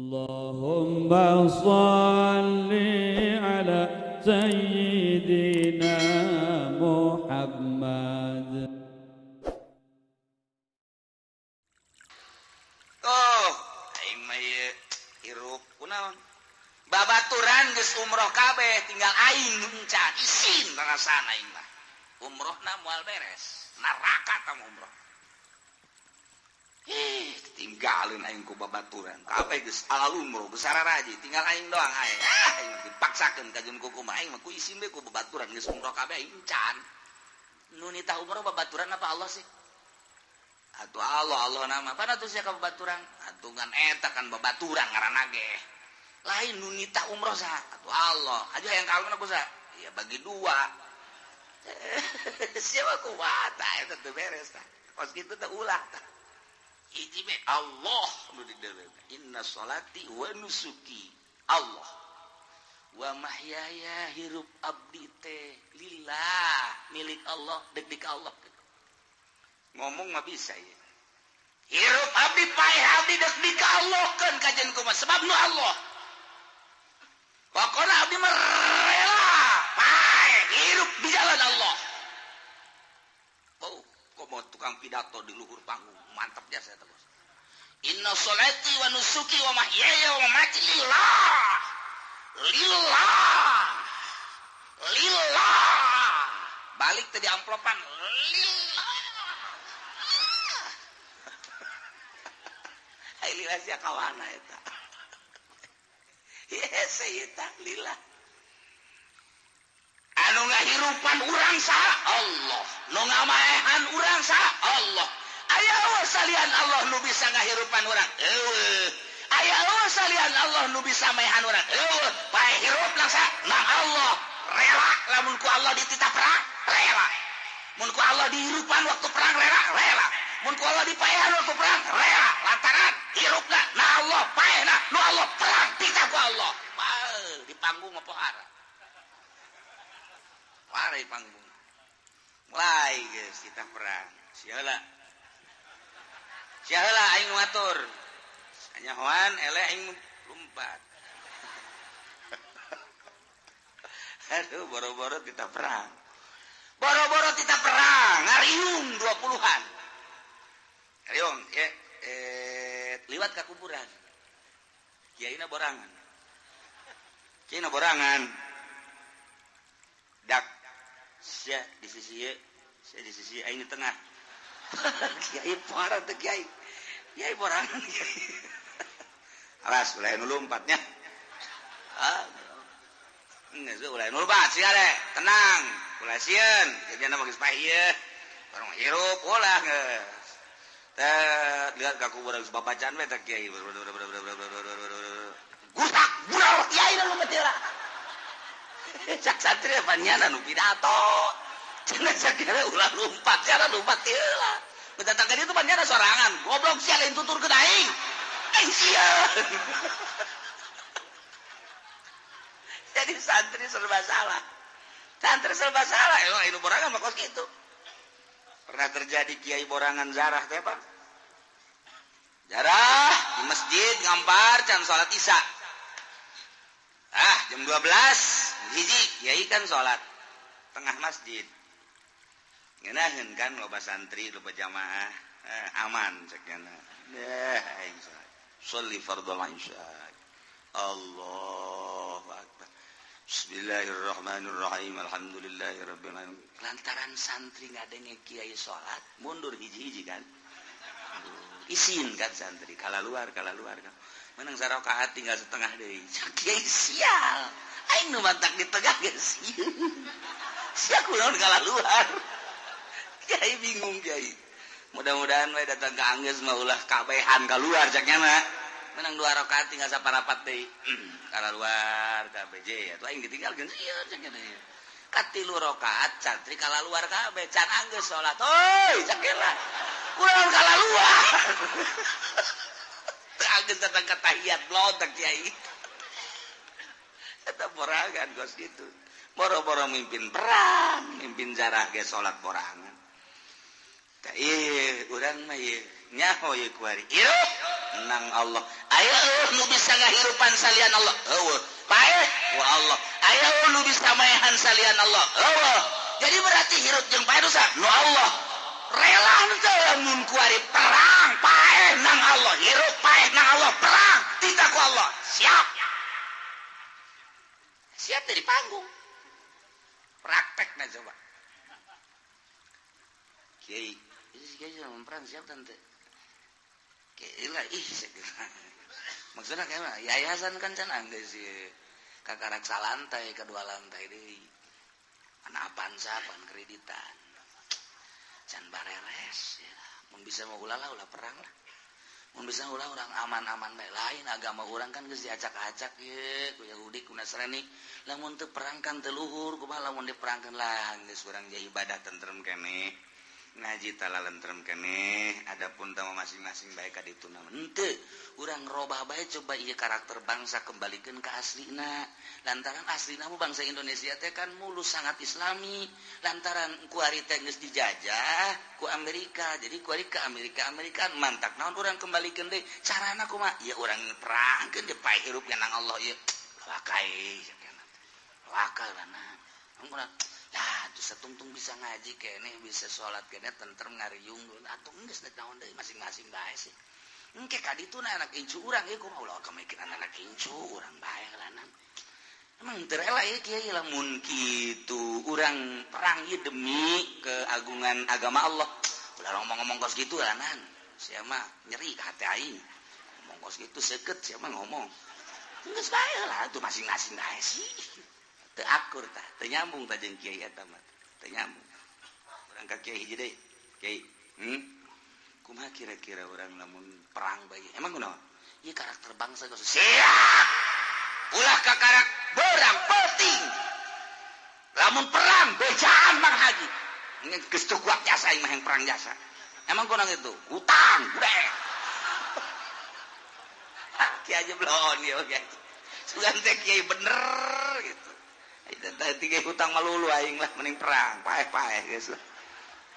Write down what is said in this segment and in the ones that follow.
اللهم صل على سيدنا محمد. Oh, aing mah ieu hirup kunaon? Babaturan geus umroh kabeh, tinggal aing nu encan isin rasana aing mah. Umrohna moal beres, neraka tah umroh. Ih, tinggalin aing ku babaturan. Kabeh geus ala umroh, geus sararaji, tinggal aing doang aing. Ah, aing mah dipaksakeun ka jeung kumaha aing mah ku isin we ku babaturan geus umroh kabeh aing encan. Nu nitah umroh babaturan apa Allah sih? Atuh Allah, Allah nama. Pana tuh sia ka babaturan? Atuh ngan eta kan babaturan ngaranna ge. Lain nu nitah umroh saha? Atuh Allah. Aja yang kalem ku saha? Ya bagi dua. Siapa kuat eta teu beres tah. Kos kitu teh ulah tah. Hiji be Allah nu dideuleu. Inna sholati wa nusuki Allah wa mahyaya hirup abdi teh lillah milik Allah dek dik Allah. Ngomong mah bisa ya. Hirup abdi paeh abdi dek dik Allah kan kajian kumaha sebab nu Allah. Pokona abdi mah rela paeh hirup di jalan Allah. Oh, kok mau tukang pidato di luhur panggung mantap jasa eta bos. Inna sholati wa nusuki wa mahyaya wa mamati lillah. Lillah. Lillah. Balik tadi amplopan lillah. Ai lillah sia kawana eta. Yes, eta lillah. Anu ngahirupan urang saha? Allah. Nu ngamaehan urang saha? Allah. Aya salian Allah nu bisa ngahirupan urang? Eueuh. Aya salian Allah nu bisa maehan urang? Eueuh. Pae hirup nang saha? Nang Allah. Rela lamun ku Allah dititah perang, rela. Mun ku Allah dihirupan waktu perang rela, rela. Mun ku Allah dipaehan waktu perang, rela. Lantaran hirupna na Allah, paehna nu Allah, perang titah ku Allah. Pae di panggung mah pohara. Pare panggung. Mulai geus kita perang. Sialah. Sialah aing ngatur. Sanyahoan eleh aing lompat. Aduh, boro-boro kita perang. Boro-boro kita perang, ngariung 20-an. Ngariung, ya, liwat ka kuburan. Kiaina borangan. Kiaina borangan. Dak sia di sisi ieu, sia di sisi aing di tengah. Kiai parah teh kiai. Kiai borangan kiai. Alas ulah nu lompatnya. Ah. Geus ulah nu lompat sia deh, tenang. Ulah sieun, jadiana mah geus paeh ieu. Barang hirup ulah geus. Teh lihat ka kuburan geus babacaan we teh kiai. Gusak bural kiai nu lompat heula. Cak santri panyana nu pidato. Cenah sakira ulah lompat, cara lompat heula. Mendatang ka ditu panyana sorangan. Goblok sia lain tuturkeun aing. Aing sieun. Jadi santri serba salah. Santri serba salah. Emang anu borangan mah kos kitu. Pernah terjadi kiai borangan zarah teh, Pak. Zarah di masjid ngampar can salat Isya. Ah, jam 12 hiji kiai kan salat tengah masjid. Ngeunaheun kan loba santri, loba jamaah, aman cekna. Deh aing salat. Sholli fardhol isya. Allahu akbar. Bismillahirrahmanirrahim. Alhamdulillahirabbil alamin. Lantaran santri ngadenge kiai salat, mundur hiji-hiji kan. Isin kan santri, kala luar kan. Menang sarakaat tinggal setengah deui. Kiai sial. Aing nu mantak di tengah geus. Sia kunaon kala luar. Kiai bingung kiai. Mudah-mudahan we datang ka anggeus mah ulah kabehan kaluar caknya mah. Menang 2 rakaat tinggal saparapat deui. Kala luar kabeh atuh aing ditinggalkeun sieun caknya teh. Katilu rakaat santri kala luar kabeh can anggeus salat. Hoi caknya lah. Kunaon kala luar. Anggeus datang ka tahiyat blontak kiai. Eta borangan kos kitu. Boro-boro mimpin perang, mimpin jarah ge salat borangan. Tah ieu urang mah ieu nyaho ieu kuari. Hirup nang Allah. Aya nu bisa ngahirupan salian Allah? Eueuh. Paeh wa Allah. Aya nu bisa maehan salian Allah? Eueuh. Jadi berarti hirup jeung paeh dosa nu Allah. Rela teu lamun kuari perang paeh nang Allah, hirup paeh nang Allah, perang titah ku Allah. Siap. Siap dari panggung. Praktekna coba. Kiai, kiai jangan perang siap tante. Kiai lah ih maksudnya kayak mah yayasan kan can anggeus sih kakarak salantai kedua lantai deui. Ana Avanza pan kreditan. Can bareres ya. Mun bisa mah ulah lah ulah perang lah. Mun bisa ulah urang aman-aman bae lain agama urang kan geus diacak-acak ye ku Yahudi ku Nasrani. Lamun teu perang kan teu luhur kumaha lamun diperangkeun lah geus urang jadi ibadah tentrem keneh. Ngaji tala lentrem keneh adapun tama masing-masing bae ka ditu na henteu urang robah bae coba ieu karakter bangsa kembalikeun ka aslina lantaran aslina mah bangsa Indonesia teh kan mulus sangat islami lantaran kuari teh geus dijajah ku Amerika jadi kuari ke Amerika Amerika mantak naon urang kembalikeun deui carana kumaha ieu urang perangkeun deui pae hirup nang Allah ieu wakai wakal lana urang lah tuh satungtung bisa ngaji kene bisa sholat kene tentrem ngariung atuh geus naon deui masing-masing bae sih engke ka ditu na anak incu urang ieu kumaha ulah kemikiran anak incu urang bae lanang emang teu rela ieu kiai lamun kitu urang perang ieu demi keagungan agama Allah ulah ngomong-ngomong kos kitu lanan sia mah nyeri ka hati aing ngomong kos kitu seukeut sia mah ngomong geus bae lah atuh masing-masing bae sih teu akur tah teu nyambung tah jeung kiai eta mah teu nyambung urang ka kiai hiji deui kiai kumaha kira-kira urang lamun perang bae emang kunaon ieu karakter bangsa geus siap ulah kakarak berang penting lamun perang bejaan Mang Haji geus teu kuat jasa aing mah yang perang jasa emang kunaon itu hutang udah kiai aja belon ieu kiai sugan teh kiai bener gitu tiga hutang malulu aing lah mending perang paeh-paeh geus lah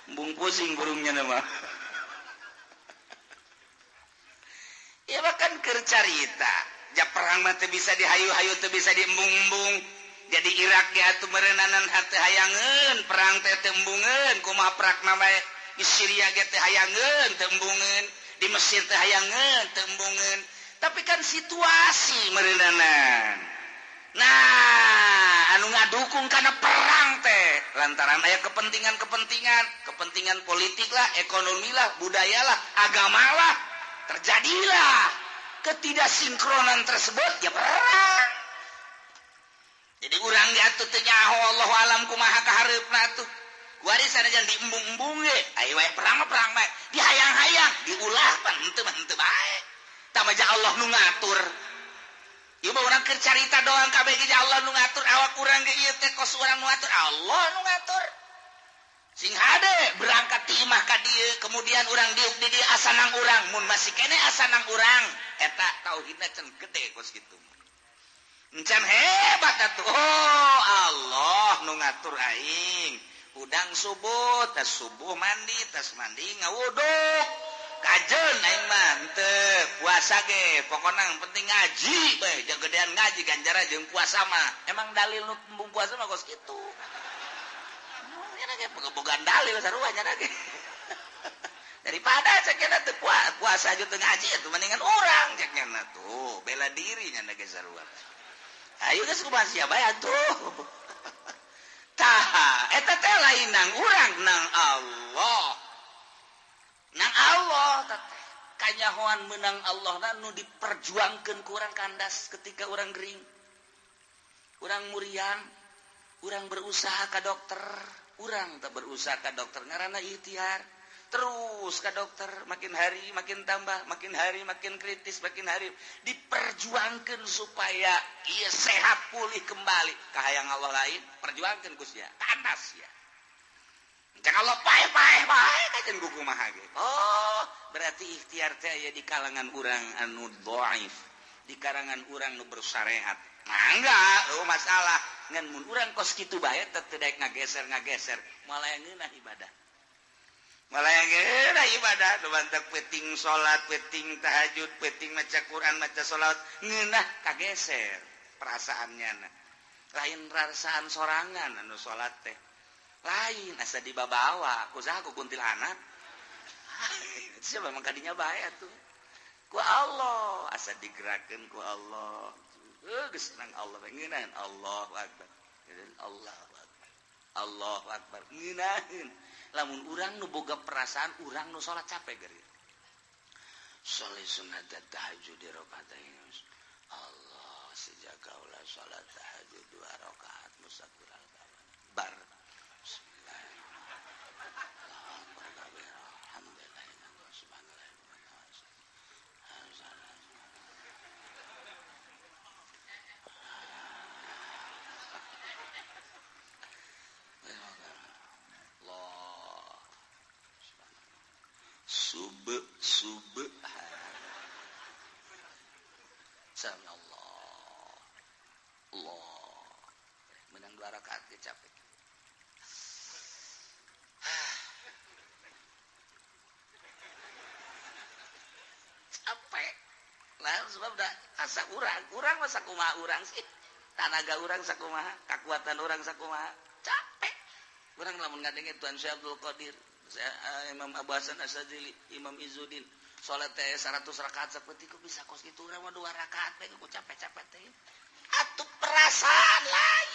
embung pusing burungnya nama ya bahkan keur carita ja perang mah teu bisa dihayu-hayu teu bisa diembung-embung jadi Irak ge atuh meureunnanan hate hayangeun perang teh teu embungeun kumaha prakna bae di Syria ge teu hayangeun teu embungeun di Mesir teu hayangeun teu embungeun tapi kan situasi meureunnanan nah anu ngadukung karena perang teh lantaran aya kepentingan-kepentingan kepentingan politik lah, ekonomi lah, budaya lah, agama lah, terjadilah ketidaksinkronan tersebut ya perang. Jadi urang diatuh teu nyaho Allahu alam kumaha kahareupna atuh. Warisan aja diembung-embung ge, ayo wae perang mah perang bae, dihayang-hayang, diulah pan henteu mah henteu bae. Tamaja Allah nu ngatur. Ieu mah urang keur carita doang kabeh ge Allah nu ngatur awak urang ge ieu teh kos urang nu ngatur Allah nu ngatur. Sing hade berangkat ti imah ka dieu kemudian urang diuk di dieu asanang urang mun masih keneh asanang urang eta tauhidna can gede kos kitu. Encan hebat atuh. Oh Allah nu ngatur aing. Hudang subuh tas subuh mandi tas mandi ngawuduk. Kajen aing mah henteu puasa ge pokona yang penting ngaji bae jagedean ngaji ganjaran jeung puasa mah emang dalil nu embung puasa mah kos kitu nya ge bogaan dalil sarua nya ge daripada cek nya teu puasa aja teu ngaji atuh mendingan urang cek nya tuh bela diri nya ge sarua ayo geus kumaha sia bae atuh tah eta teh lain nang urang nang Allah nang Allah kanyahoan menang Allah na nu diperjuangkeun ku urang kandas ketika urang gering urang muriang urang berusaha ka dokter urang teu berusaha ka dokter ngaranna ikhtiar terus ka dokter makin hari makin tambah makin hari makin kritis makin hari diperjuangkeun supaya ieu sehat pulih kembali kahayang Allah lain perjuangkeun ku sia kandas sia. Cek Allah paeh-paeh bae kajen kumaha ge. Oh, berarti ikhtiar teh aya di kalangan urang anu dhaif, di kalangan urang nu bersyariat. Mangga, eueuh masalah. Ngan mun urang kos kitu bae teh teu daek ngageser-ngageser, moal aya ngeunah ibadah. Malah yang geura ibadah nu bantak peuting salat, peuting tahajud, peuting maca Quran, maca salat, ngeunah kageser perasaannya na. Lain rasaan sorangan anu salat teh. Lain asa dibabawa ku saha ku kuntilanak. Siapa memang kadinya bae atuh. Ku Allah asa digerakkeun ku Allah. Geus nang Allah ngeunaheun Allahu akbar. Allahu akbar. Allahu akbar. Ngeunaheun. Lamun urang nu boga perasaan urang nu salat capek geura. Sholli sunat tahajud di rakaatain. Allah sejak kaula salat tahajud 2 rakaat musakural bar. Bismillahirrahmanirrahim. Alhamdulillah subhanallah. Sami Allah. Allah. Menang 2 rakaat dia capek. Capek. Lah sebab dah asa urang mah sakumaha urang sih. Tanaga urang sakumaha, kakuatan urang sakumaha. Capek. Urang lamun ngadenge Tuan Syekh Abdul Qadir, Imam Abu Hasan Asy-Syadzili, Imam Izzuddin, salat teh 100 rakaat saperti ku bisa kos kitu urang mah 2 rakaat bae ku capek-capek teh. Atuh perasaan lain.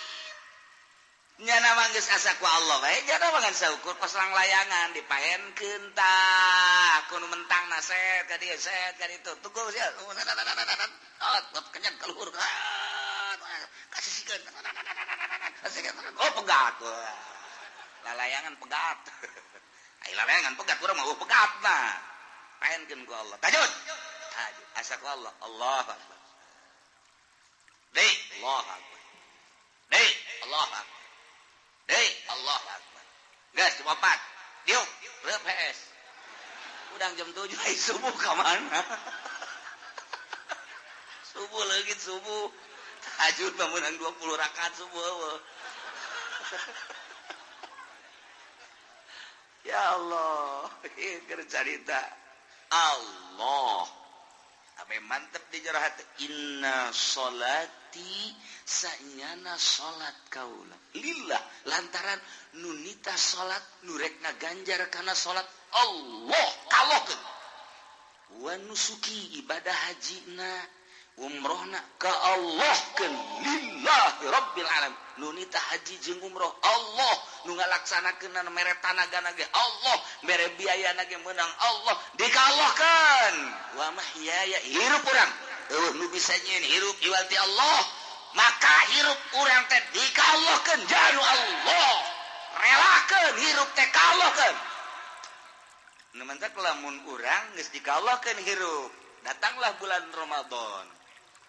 Nyana mah geus asa ku Allah bae, nyana mah ngan saukur kos langlayangan dipaenkeun tah, ku nu mentangna set ka dieu set ka ditu. Tuku sia. Oh, kenyang ka luhur. Kasihkeun. Oh, pegat. Lalayangan pegat. Ai lalayangan pegat urang mah pegat mah. Paenkeun ku Allah. Tahajud. Tahajud. Asa ku Allah. Allahu akbar. Deui, Allahu akbar. Deui, Allahu akbar. Deui, Allahu akbar. Geus opat. Diuk, reup PS. Udang jam 7 ai subuh ka mana? Subuh leungit subuh. Tahajud mah meunang 20 rakaat subuh eueuh. Ya Allah, ieu keur carita Allah. Abe mantep di jero hati. Inna sholati sanyana salat kaula lillah, lantaran nunita salat nurek ngaganjar kana salat Allah kalahkeun. Wa nusuki ibadah hajina umrohna ka Allah keun lillahi rabbil alamin. Nunita haji jeung umroh Allah nu ngalaksanakeun mere tanagana ge Allah, mere biayana ge meunang Allah, dikallahkeun. Wa mahyaya hirup urang eueuh nu bisa nyieun hirup iwal ti Allah, maka hirup urang teh dikallahkeun janu Allah. Relakeun hirup teh kallahkeun. Nu mantak lamun urang geus dikallahkeun hirup, datanglah bulan Ramadan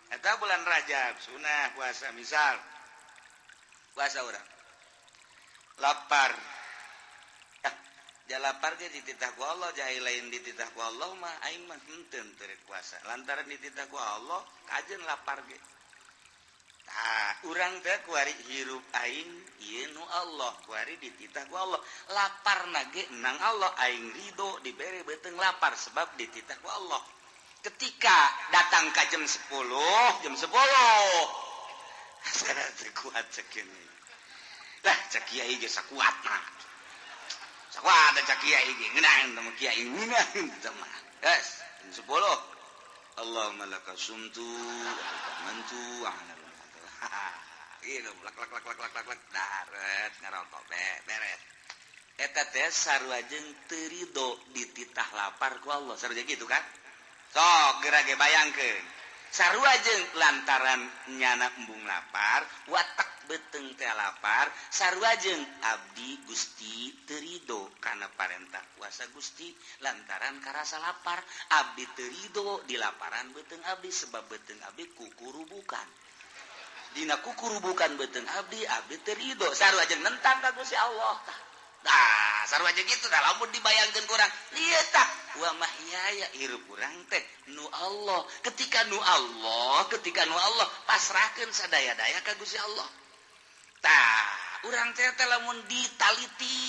atau bulan Rajab, sunah puasa misal. Puasa urang lapar. Ja lapar ge dititah ku Allah, ja lain dititah ku Allah mah aing mah henteu teu puasa. Lantaran dititah ku Allah, kajeun lapar ge. Tah, urang teh kuari hirup aing ieu nu Allah, kuari dititah ku Allah. Laparna ge nang Allah, aing ridho dibere beuteung lapar sebab dititah ku Allah. Ketika datang ka jam 10, jam 10. Asana teu kuat ceuk ini. Lah cek kiai ge sakuat mah. Sakuat cek kiai ge ngeunaheun teh kiai ngeunaheun teh mah. Geus, jam 10. Allahumma laka sumtu wa amantu wa ana. Ieu lak lak lak lak lak lak daret ngarokok beres. Eta teh sarua jeung teu rido dititah lapar ku Allah. Sarua gitu kan? Sok geura ge bayangkeun. Sarua jeung lantaran nyana embung lapar, watak beuteung teh lapar, sarua jeung abdi Gusti teu rido kana parentah puasa Gusti lantaran karasa lapar, abdi teu rido di laparan beuteung abdi sebab beuteung abdi kukurubukan. Dina kukurubukan beuteung abdi, abdi teu rido. Sarua jeung nentang ka Gusti Allah tah. Nah, sarua jeung kitu tah lamun dibayangkeun ku urang, ieu tah wa mahyaya hirup urang teh nu Allah. Ketika nu Allah, ketika nu Allah pasrahkeun sadaya-daya ka Gusti Allah. Tah, urang teh teh lamun ditaliti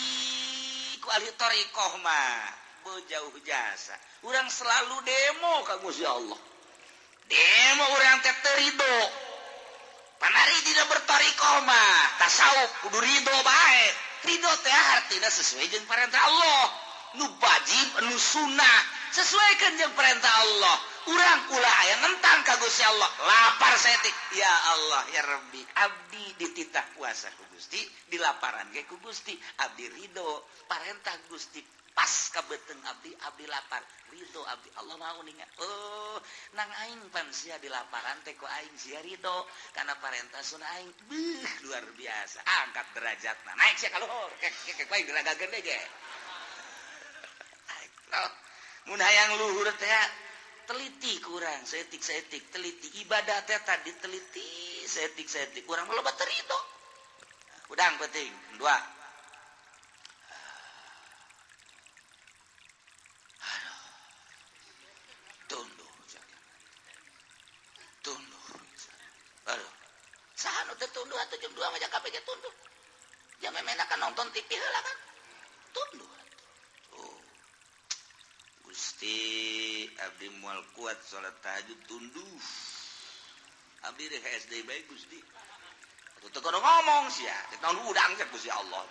Ku ahli thariqah mah jauh jasa. Urang selalu demo ka Gusti Allah. Demo urang teh teu ridho. Panari tidak berthariqah mah tasawuf kudu ridho bae. Ridho teh artina sesuai jeung perintah Allah. Nu wajib, nu sunnah, sesuaikan jeung perintah Allah. Urang ulah aya nentang ka Gusti Allah. Lapar saeutik, ya Allah ya Rabbi, abdi dititah puasa ku Gusti, dilaparan ge ku Gusti, abdi ridho parentah Gusti. Pas ka beuteung abdi, abdi lapar, ridho abdi. Allah mau ninga. Oh, nang aing pan sia dilaparan teh ku aing sia ridho karena parentah sunah aing. Beuh, luar biasa. Angkat derajatna. Naik sia ka luhur. Kek kek kek diragakeun deui ge. Mun hayang luhur teh teliti kurang saeutik-saeutik teliti ibadah teh tadi teliti saeutik-saeutik kurang loba teu ridho. Udang penting dua. Tunduh tunduh. Aduh. Saha nu teu tunduh atuh jam 2 mah kabeh ge tunduh. Jam memena kan nonton TV heula kan. Tunduh atuh. Oh. Gusti abdi moal kuat salat tahajud tunduh. Abdi rek SD bae Gusti. Atuh teu kudu ngomong sia, teh naon hudang cek Gusti Allah.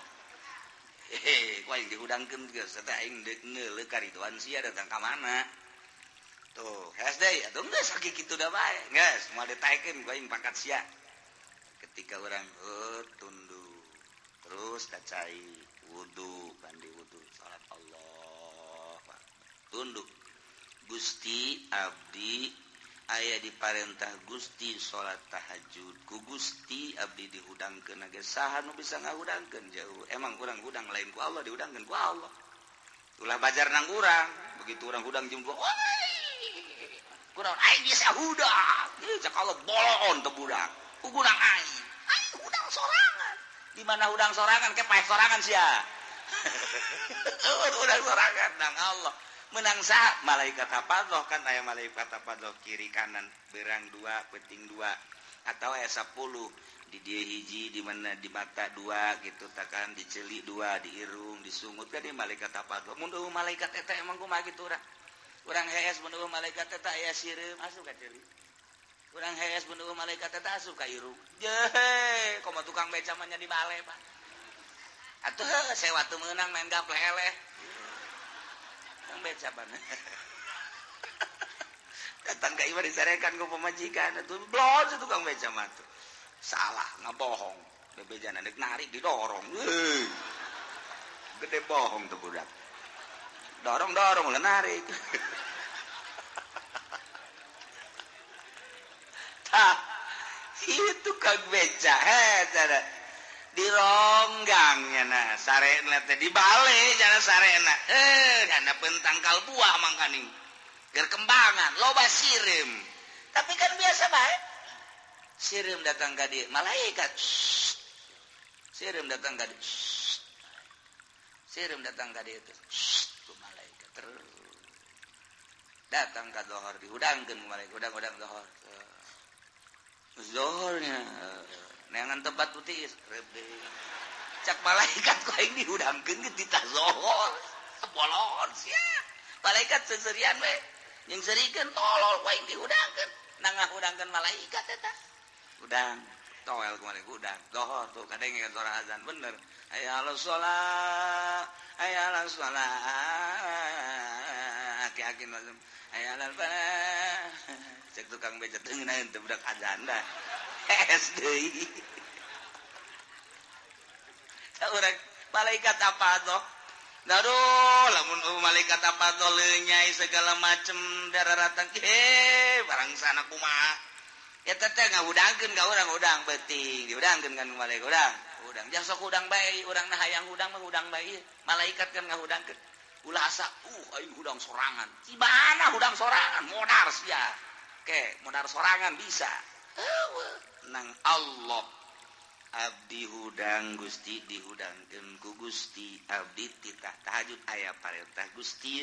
Hehe, ku aing dihudangkeun geus teh aing deuk neuleuh karidoan sia datang ka mana. Tuh, SD atuh geus sakitu da bae. Geus moal ditaekeun ku aing pangkat sia. Ketika urang tunduk terus kacai wudu, mandi wudu, salat Allah. Tunduk. Gusti abdi aya diparentah Gusti salat tahajud. Ku Gusti abdi dihudangkeun ge saha nu bisa ngahudangkeun jauh. Emang urang hudang lain ku Allah dihudangkeun ku Allah. Ulah bajar nang urang, begitu urang hudang jeung kurang aing bisa hudang. Ieu cak Allah bolon teu budak. Ku hudang aing. Aing hudang sorangan. Di mana hudang sorangan ke paeh sorangan sia. Hudang sorangan nang Allah. Menang sah malaikat hafadzah kan aya malaikat hafadzah kiri kanan berang dua peting dua atau aya 10 di dieu hiji di mana di mata dua gitu takan di ceuli dua di irung disungut kan di malaikat hafadzah. Mun eueuh malaikat eta emang kumaha kitu urang. Urang hees mun eueuh malaikat eta aya sireum asup ka ceuli. Urang hees mun eueuh malaikat eta asup ka irung. Jehe, komo tukang beca mah nya di bale Pak. Atuh sewa teu meunang main gaple eleh. Tukang beca mana. Datang ka imah disarekan ku pamajikan atuh blon tukang beca mah tuh. Salah ngabohong. Bebejana deuk narik didorong. Heuh. Gede bohong tuh budak. Dorong-dorong lah narik. Tah, itu kang beca heh dironggangnya nah sarena teh dibalik jana sarena karena pentangkal buah mangkaning gerkembangan loba sirim tapi kan biasa bae sirim datang ka dieu malaikat sirim datang ka dieu sirim datang ka dieu ku malaikat terus datang ka zohor dihudangkeun ku malaikat hudang-hudang zohor zohornya neangan tempat putih cak malaikat ku aing dihudangkeun ke titah zohor bolon sia malaikat seserian we jeung serikeun tolol ku aing dihudangkeun nang ngahudangkeun malaikat eta hudang toel ku malaikat hudang zohor tuh kadenge suara azan bener hayya 'alas shalah hayya 'alas shalah aki-aki langsung hayya 'alal falah cek tukang beca teu ngeunaheun teu budak azan dah hees deui urang malaikat apa tuh aduh lamun malaikat apa tuh lenyai segala macem darah-ratang barang sana kumaha eta teh ngahudangkeun ka urang hudang beuting dihudangkeun kan malaikat hudang hudang jang sok hudang bae urang na hayang hudang mah hudang bae malaikat kan ngahudangkeun ulah asa aing hudang sorangan cibana hudang sorangan modar sia ke modar sorangan bisa nang Allah abdi hudang Gusti dihudangkeun ku Gusti abdi titah tahajud aya parentah Gusti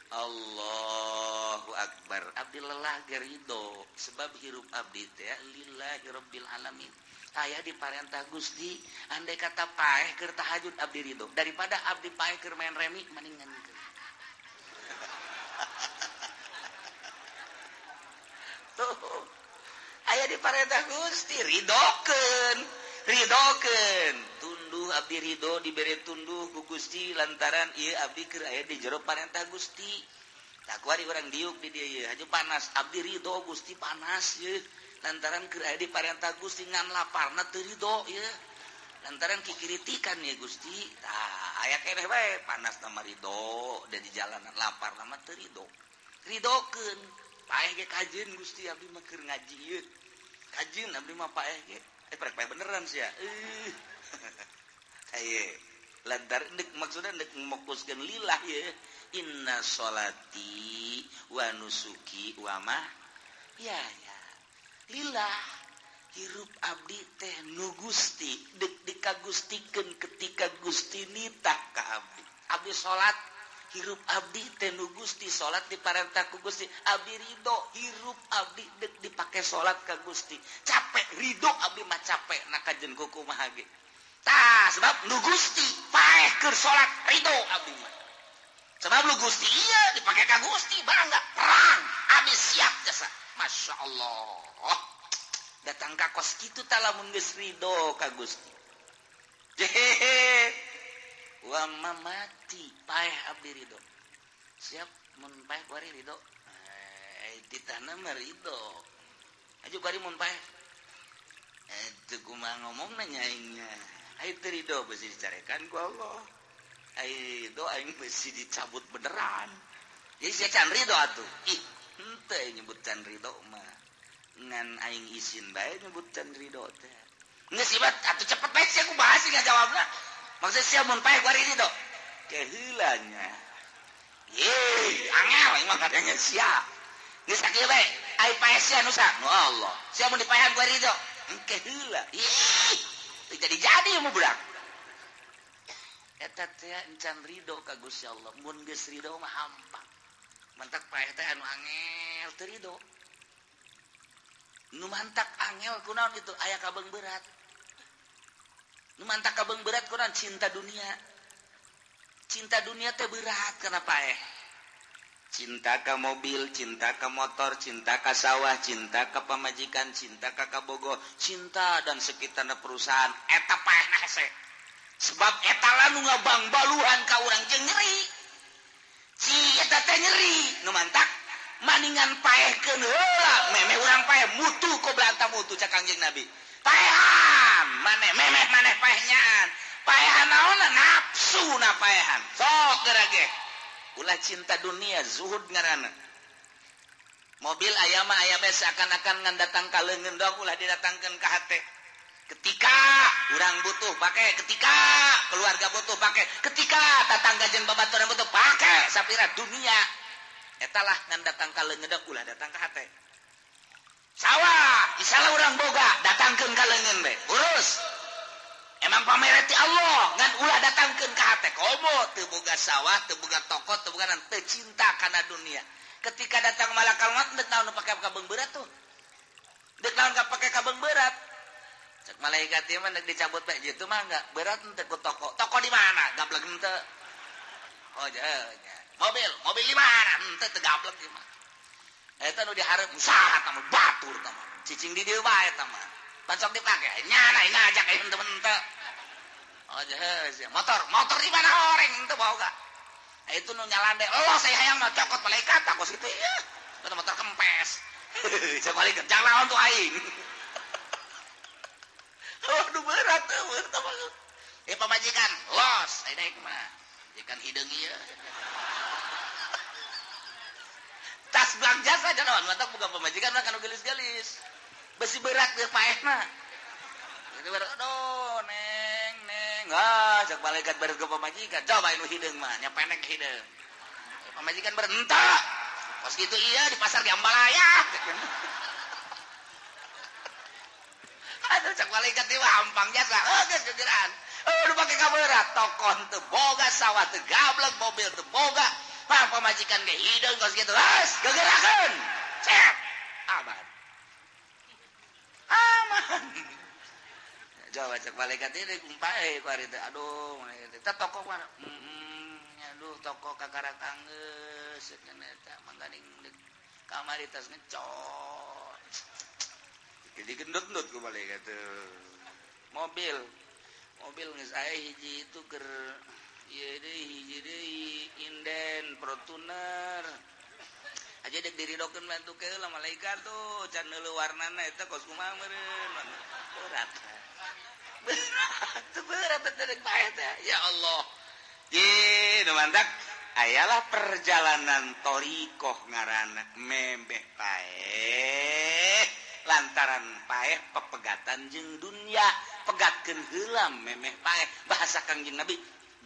Allahu akbar abdi lelah ge ridho sebab hirup abdi teh lillahi rabbil alamin. Aya diparentah Gusti andai kata paeh keur tahajud abdi ridho daripada abdi paeh keur main remi mendingan tuh aya diparentah Gusti ridokeun ridokeun tunduh abdi ridho dibere tunduh ku Gusti lantaran ieu abdi keur aya di jero parentah Gusti. Tak kuari urang diuk di dieu ieu haju panas abdi ridho Gusti panas ieu lantaran keur aya di parentah Gusti ngan laparna teu ridho ieu lantaran kikiritikan ieu Gusti. Tah aya keneh bae panas na mah ridho da di jalanan laparna mah teu ridho. Ridokeun paeh ge kajeun Gusti abdi mah keur ngaji ieu. Kajeun abdi mah paeh ge. Prek paeh beneran sia. Aye, lantaran dek maksudna dek mokuskeun lillah ye. Inna sholati wa nusuki wa ma ya ya. Lillah hirup abdi teh nu Gusti dek dikagustikeun ketika Gusti nitah ka abdi. Abdi salat hirup abdi teh nu Gusti salat diparentah ku Gusti abdi ridho hirup abdi dek dipake salat ka Gusti capek ridho abdi mah capek na kajen kumaha ge tah sebab nu Gusti paeh keur salat ridho abdi mah sebab nu Gusti ieu dipake ka Gusti bangga perang abdi siap jasa Masya Allah datang ka kos kitu tah lamun geus ridho ka Gusti jehehe wa mamati paeh abdi ridho siap mun paeh kuari ridho ditana mah ridho aju kuari mun paeh teu kumaha ngomongna nya aingnya ai teu ridho beusi dicarekan ku Allah ai ridho aing beusi dicabut beneran jadi sia can ridho atuh ih henteu nyebut can ridho mah ngan aing isin bae nyebut can ridho teh geus ibat atuh cepet bae sia kumaha sih ngajawabna. Maksud sia mun paeh kuari ridho keheula nya ye angel imah kadangnya sia geus sakieu bae ai paeh sia nu sa nu Allah sia mun dipaehan kuari ridho engke heula ih teu jadi-jadi mu budak eta teh encan ridho ka Gusti Allah mun geus ridho mah hampang mantak paeh teh anu angel teu ridho nu mantak angel kunaon itu aya kabeung berat. Nu mantak kabeung berat kunaon cinta dunia. Cinta dunia teh berat kana paeh. Cinta ka mobil, cinta ka motor, cinta ka sawah, cinta ka pamajikan, cinta ka kabogoh, cinta dan sekitarna perusahaan eta paehna hese. Sebab eta lah nu ngabangbaluhan ka urang jeung nyeri. Si eta teh nyeri nu mantak maningan paehkeun heula memeh urang paeh mutu koblanta mutu cak Kangjeng Nabi. Paehan maneh memeh maneh paehnyaan paehan naonna nafsu na paehan sok geura ge ulah cinta dunia zuhud ngaranna mobil aya mah aya bae seakan-akan ngan datang ka leungeun doang ulah didatangkeun ka hate ketika urang butuh pake ketika keluarga butuh pake ketika tatangga jeung babaturan butuh pake sapira dunia eta lah ngan datang ka leungeun doang ulah datang ka hate. Sawah, misalnya orang boga, datangkeun ka leungeun be, urus. Emang pamereti Allah, ngan ulah datangkeun ka hate. Komo teu boga sawah, teu boga toko, teu boga teu cinta kana dunia. Ketika datang malakal maut deuk naon pake kabeung berat tuh. Deuk naon pake kabeung berat. Cek malaikat ieu mah deuk dicabut bae jitu mah enggak, berat henteu ku toko. Toko di mana? Gablek henteu. Oh, nya. Mobil, mobil di mana? Henteu teu gablek ieu mah. Eta nu dihareup usaha tah mah batur tah mah. Cicing di dieu bae tah mah. Pancok dipake nyana ngajak aing temen teu. Oh jeus, motor, motor di mana horeng teu boga. Itu nu nyalande, "Allah saya hayang mah cokot malaikat aku situ ieu." Eta motor kempes. Cek malaikat jang lawan tuh aing. Aduh berat teu tah mah. Eh pamajikan, los aya daek mah. Ikan hideung ieu. Tas belang jasa naon mantak boga pamajikan mah kanu gelis-gelis. Besi berat teu paehna. Jadi berat aduh neng neng ah cek malaikat beres ke pamajikan coba nu hideung mah nya penek hideung. Pamajikan berentah. Kos kitu ieu di pasar di Ambalaya. Aduh cek malaikat teh hampang jasa. Oh geus gegeran. Oh nu pake kaberat tokon teu boga sawah teu gablek mobil teu boga. Pang pamajikan ge hideung kos kitu. Geus gegerakeun. Cep. Aman. Aman. Coba cek malaikat ini kumpae ku ari teh. Aduh, eta toko mana? Aduh, toko kakarak anggeus cenah eta mangganing kamari tas ngecor. Jadi gendut-gendut ku malaikat teh. Mobil. Mobil geus aya hiji itu keur ieu deui hiji deui inden Fortuner. Aja dek diridokeun bantu ke lah malaikat tuh can neuleuh warnana eta kos kumaha meureun. Berat. Berat, berat teh paeh teh. Ya Allah. Ye, nu mantak ayalah perjalanan thoriqoh ngaranna memeh paeh lantaran paeh pepegatan jeung dunya pegatkeun heula memeh paeh bahasa Kangjeng Nabi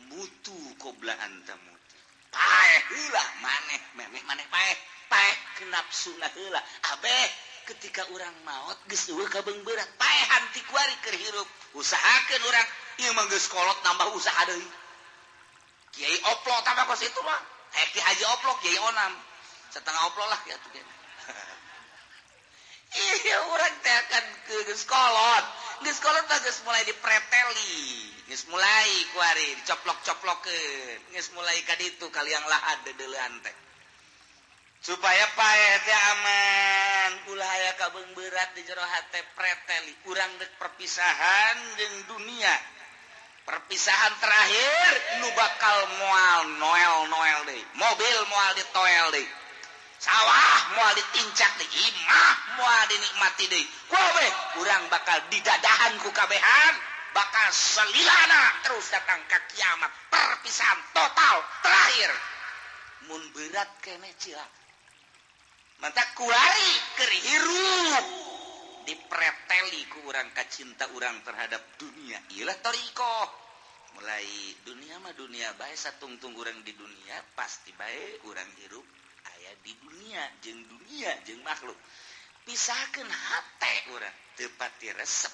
mutu qobla antamut paeh heula maneh memeh maneh paeh paeh kenapsuna heula abeh ketika urang maot geus eueuh kabeung berat paehan ti kuari keur hirup usahakeun urang ieu mah geus kolot nambah usaha deui kiai oplo tambah kos itu mah ki haji oplo kiai onam setengah oplo lah ya tuh. Iya urang teh akan geus kolot mah geus mulai dipreteli geus mulai kuari dicoplok-coplokeun geus mulai ka ditu kaliang lahat deudeulean teh supaya paeh teh aman ulah aya kabeung berat di jero hate preteli urang deuk perpisahan jeung dunia perpisahan terakhir nu bakal moal noel-noel deui mobil moal ditoel deui sawah moal ditincak deui imah moal dinikmati deui kabeh urang bakal didadahan ku kabehan bakal selilana terus datang ka kiamat perpisahan total terakhir mun berat keneh cilaka mantak kuari keur hirup dipreteli ku urang kacinta urang terhadap dunia ieulah thoriqoh mulai dunia mah dunia bae satungtung urang di dunia pasti bae urang hirup aya di dunia jeung makhluk pisahkeun hate urang teu pati resep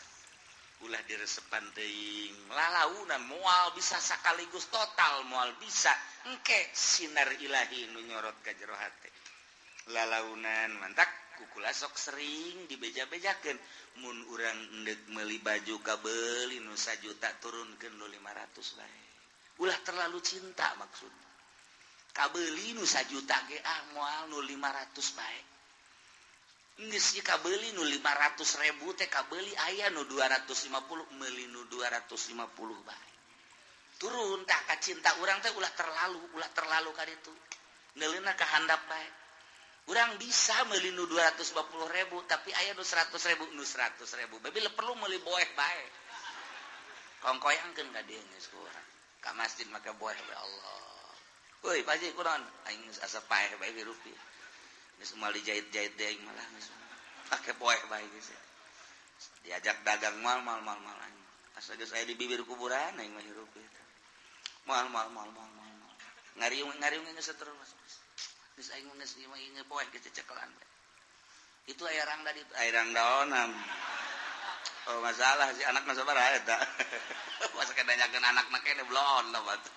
ulah diresepan teuing lalaunan moal bisa sakaligus total moal bisa engke sinar ilahi nu nyorot ka jero hate lalaunan mantak kukula sok sering dibeja-bejakeun mun urang endek meuli baju kabeuli nu sajuta turunkeun nu 500 bae ulah terlalu cinta maksud kabeuli nu sajuta ge ah moal nu 500 bae geus ieu kabeuli nu 500.000 teh kabeuli aya nu 250 meuli nu 250 bae turun tah ka cinta urang teh ulah terlalu ka ditu neuleuna ka handap bae urang bisa meuli nu 250.000 tapi aya nu 100.000 nu 100.000 bae perlu meuli boeh bae kongkoyangkeun ka dieu geus ku urang ka masjid make boeh ya Allah euy Pak Haji kunaon aing geus asa paeh bae hirup geus moal dijahit-jahit deui aing malah geus make boeh bae geus diajak dagang mal mal mal mal aing asa geus aya di bibir kuburan aing mah hirup mal mal mal mal mal ngariung ngariung geus terus geus aing geus ieu mah ieu boeh geus cecekelan itu aya rangda di aya rangda onam oh masalah si anak mah sabaraha eta masa kedanyakeun anak mah kene blon lah batu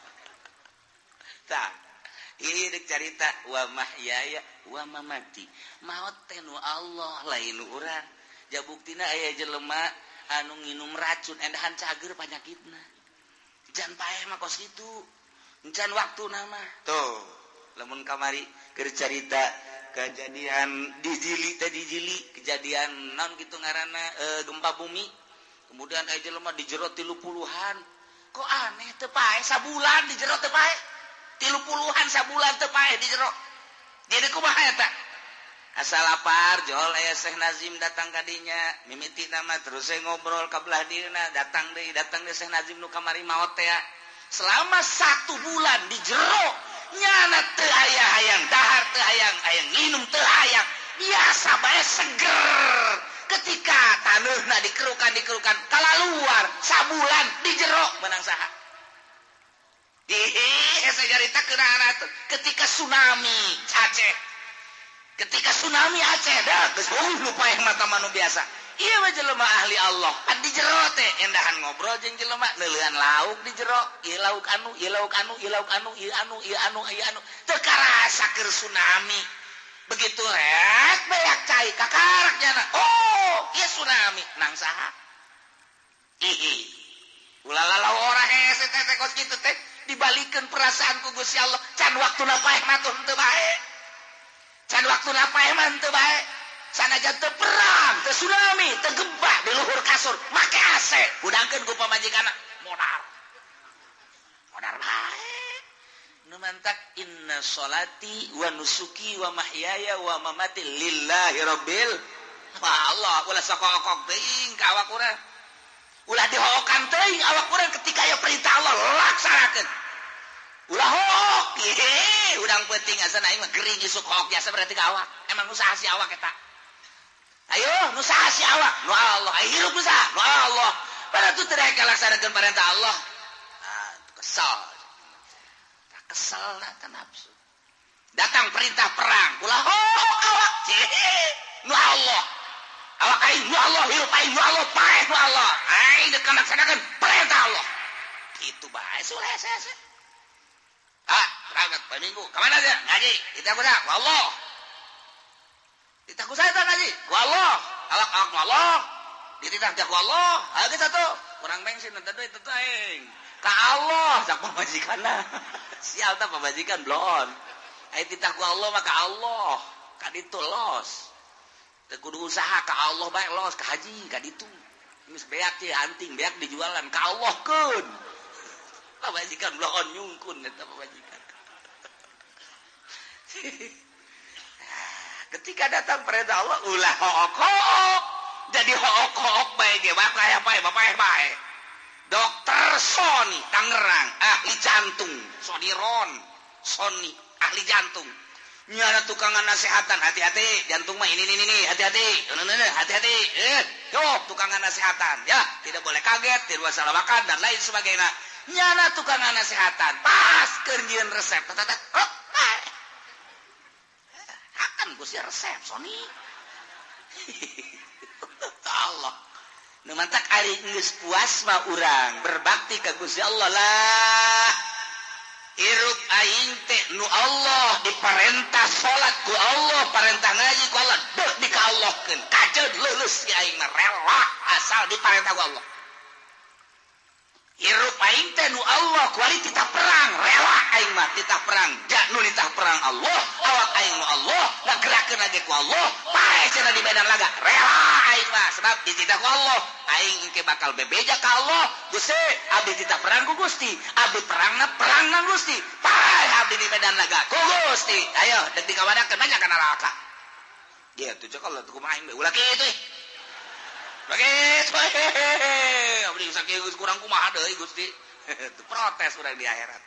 tah ieu deuk carita wa mahyaya wa mamati maot teh nu Allah lain nu urang ja buktina aya jelema anu nginum racun endahan cager panyakitna jan paeh mah kos kitu encan waktuna mah tuh lamun kamari keur carita kejadian di Jili teh di Jili kejadian naon kitu ngaranna gempa bumi kemudian aya jelema di jero 30-an kok aneh teu paeh sabulan di jero teu paeh 30-an sabulan teu paeh di jero jadi kumaha eta asal lapar jol aya Syekh Nazim datang ka dinya mimiti nama terus saya ngobrol ka belah dieuna datang deui Syekh Nazim nu kamari maot teh selama 1 bulan di jero nyana teu aya hayang dahar teu hayang hayang nginum teu hayang biasa bae seger ketika taneuhna dikerukan kalaluar sabulan di jero menang saha ih saya carita keuna ketika tsunami Aceh Ketika tsunami Aceh dah geus lupa yang mata manu biasa. Ieu mah jelema ahli Allah. Pan di jero teh endahan ngobrol jeung jelema neuleuan lauk di jero, ieu lauk anu, ieu lauk anu, ieu lauk anu, ieu anu, ieu anu, ieu anu. Teu karasa keur tsunami. Begitu rek beak cai kakarak jana. Oh, ieu tsunami nang saha? Ih. Ulah lalau ora hese teh kos kitu teh dibalikeun perasaan ku Gusti Allah. Can waktuna paeh mah teu bae. Can waktuna paeh mah teu bae. Sanajan teu perang, teu tsunami, teu gempa di luhur kasur, make AC, hudangkeun ku pamajikanna, modar. Modar bae. Nu mantak inna sholati wa nusuki wa mahyaya wa mamati lillahi rabbil. Wah Allah, ulah sok-okok teuing ka awak urang. Ulah dihokan teuing awak urang ketika aya perintah Allah laksanakeun. Ulah hook, hehe, udang penting asa aing mah gering isuk hook biasa berarti ka awak. Emang usaha si awak eta. Ayo, nu saha si awak? Nu Allah. Ayo hirup nu saha? Nu Allah. Pada tu teu laksanakeun perintah Allah. Ah, kesal. Tak kesal na ka nafsu. Datang perintah perang, ulah hook awak. Nu Allah. Awak aing nu Allah, hirup aing nu Allah, paeh nu Allah. Aing deuk laksanakeun perintah Allah. Kitu bae suleh. Ah, berangkat poe Minggu. Ka mana aja? Ngaji. Kita kuda, ku Allah. Dititah ku saya ngaji, ku Allah. Awak-awak ku Allah. Dititah ku Allah. Ayo geus atuh. Kurang bensin teu duit teu aing. Ka Allah cak pamajikanna. Sial tah pamajikan bloon. Aya titah ku Allah mah ka Allah. Ka ditu los. Teu kudu usaha ka Allah bae los ka haji ka ditu. Geus beak teh anting beak dijualan ka Allah keun. Pamajikan bloon nyungkun eta pamajikan. Ketika datang perintah Allah ulah hook-hook. Jadi hook-hook bae ge bapak bae bapak bae. Dokter Sony Tangerang ahli jantung, Soniron, Sony ahli jantung. Nyana tukangan nasehatan, hati-hati jantung mah ini ini hati-hati, hati-hati. Yo tukangan nasehatan ya, tidak boleh kaget, tidak boleh salah makan dan lain sebagainya. Nyana tukangan nasehatan, pas keur nyieun resep, oh, akan Gusti resep Sony. Allah. Nu mantak ari geus puas mah urang berbakti ka Gusti Allah lah. Hirup aing teh nu Allah diperintah salat ku Allah, parentah ngaji ku Allah, deuh dikaallahkeun. Kajeun leuleus si aing mah rela asal diparentah ku Allah. Hirup aing teh nu Allah kuari titah perang, rela aing mah titah perang. Ja nu nitah perang Allah, awak aing nu Allah, ngagerakeun lagi ku Allah, paeh cenah di medan laga, rela aing mah sebab dititah ku Allah. Aing engke bakal bebeja ka Allah, Gusti, abdi titah perang ku Gusti, abdi perangna perang nang Gusti, paeh abdi di medan laga ku Gusti. Ayo deuk dikawadakeun banyak kana neraka. Gitu cek Allah tuh kumaha aing bae ulah kitu. Begitu, abdi sakieu kurang kumaha deui Gusti. Itu protes urang di akhirat.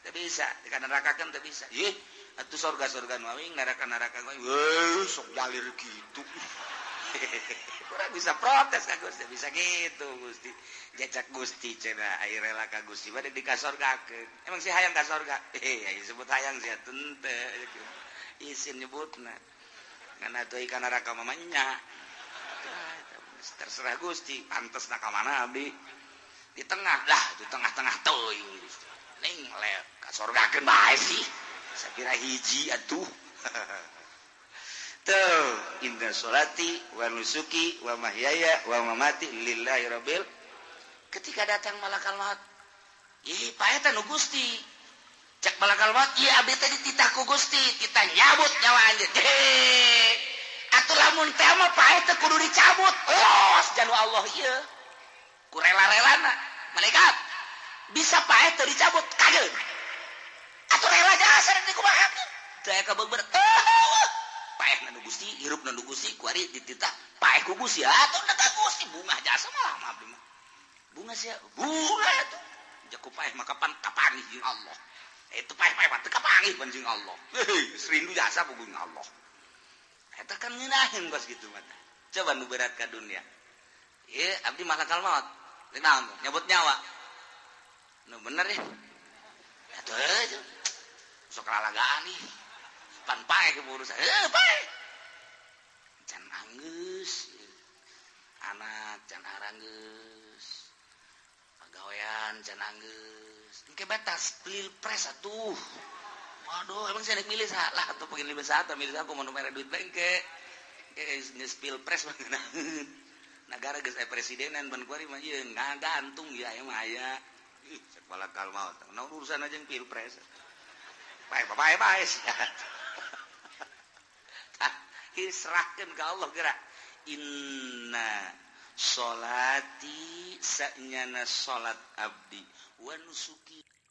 Teu bisa, di neraka kan teu bisa. Ih, atuh sorga-sorga nu aing, neraka-neraka nu aing. Weuh, sok jalir kitu. Kurang bisa protes ka Gusti, bisa gitu Gusti. Jejak Gusti cenah aya rela ka Gusti bade dikasorgakeun. Emang si hayang ka sorga? Aya sebut hayang sia teu. Isin nyebutna. Ngan atuh ka neraka mah nya. Terserah Gusti, pantes nak mana abdi di tengah lah, di tengah-tengah teuing Gusti. Ning lep ka sorgakeun bae sih. Sakira hiji atuh. Tuh, inna sholati wa nusuki wa mahyaya wa mamati lillahi rabbil. Ketika datang malakal maut, ih pae teh nu Gusti. Cek malakal maut, ieu abdi teh dititah ku Gusti, titah nyabut nyawa anjeun. Atuh lamun teh mah paeh teh kudu dicabut. Los janu Allah ieu. Ku rela-relana malaikat. Bisa paeh teu dicabut kadeun. Atuh rela jasa rek dikumahakeun. Teu aya kabeungbeur. Paeh na nu Gusti, hirup na nu Gusti, ku ari dititah paeh ku Gusti. Atuh da ka Gusti bungah jasa mah lama abdi mah. Bunga sia, bunga atuh. Jaku paeh mah kapan kapanggih jeung Allah. Itu paeh-paeh mah teu kapanggih pan jeung Allah. Heuh, rindu jasa ku jeung Allah. Eta kan ngeunaheun kos kitu mah. Coba nu berat ka dunia. Ieu abdi malakal maut. Naon nyabut nyawa. Nu bener ya. Atuh sok lalagaan ih. Pan paeh urusan. Eh, paeh. Can anggeus. Anak can aranggeus. Pagawean can anggeus. Engke batas pilpres atuh. Waduh, emang saya milih salah atau pengen milih satu, milih aku mau mere duit bengke. Engke geus pilpres mah ngeunaheun. Nagara geus aya presidenan ban kuari mah ieu ngagantung ya aya mah aya. Ih, cek malakal maut. Naon urusan aja yang pilpres. Bae bae bae. Tah, serahkeun ka Allah geura. Inna sholati, sanyana salat abdi, wa nusuki.